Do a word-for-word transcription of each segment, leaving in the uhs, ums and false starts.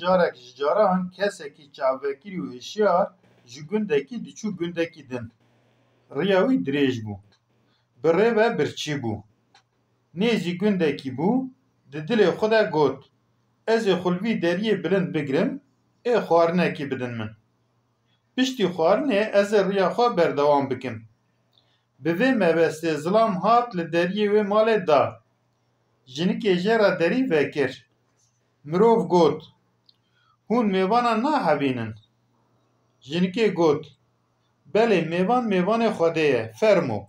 Carek ji caran kesekî çavvekirî û hişyar ji gundekî diçû gundekî din. Riya wî dirêj bû. Bi rê ve birçî bû. Nêzî gundekî bû, di dilê xwe de got, "Ez ê xwe li vî deriyê bilind bigirim, ê xwarinekî bidin min. Piştî xwarinê ez ê riya xwe berdewam bikim." Bi vê mebestê zilam hat li deriyê wê malê da. Jinikê jê re derî vekir. Mirov got, "Hûn mêvana nahevînin?" Jinikê got, "Belê, mêvan mêvanê Xwedê ye, fermo."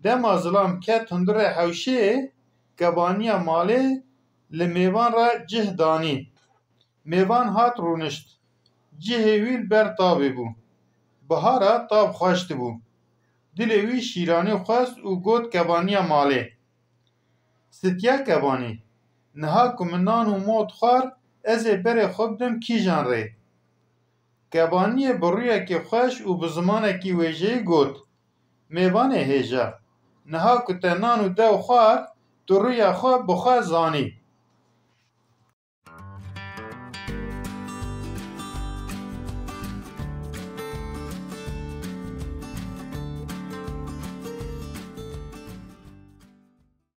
Dema zilam ket hundirê hewşê, kebaniya malê li mêvan re cih danî. Mêvan hat rûnişt. Cihê wî li ber tavê bû. Bihara tav xweş dibû. Dilê wî şîranî xwest û got kebaniya malê, "Sitiya kebanî, niha ku min nan û mot xwar, ez ê berê xwe bidim kîjan rê?" Kebaniyê bi rûyekê xweş û bi zimanekî wêjeyî got, "Mêvanê hêja, niha ku te nan û dew xwar, tu rûya xwe bi xwe zanî."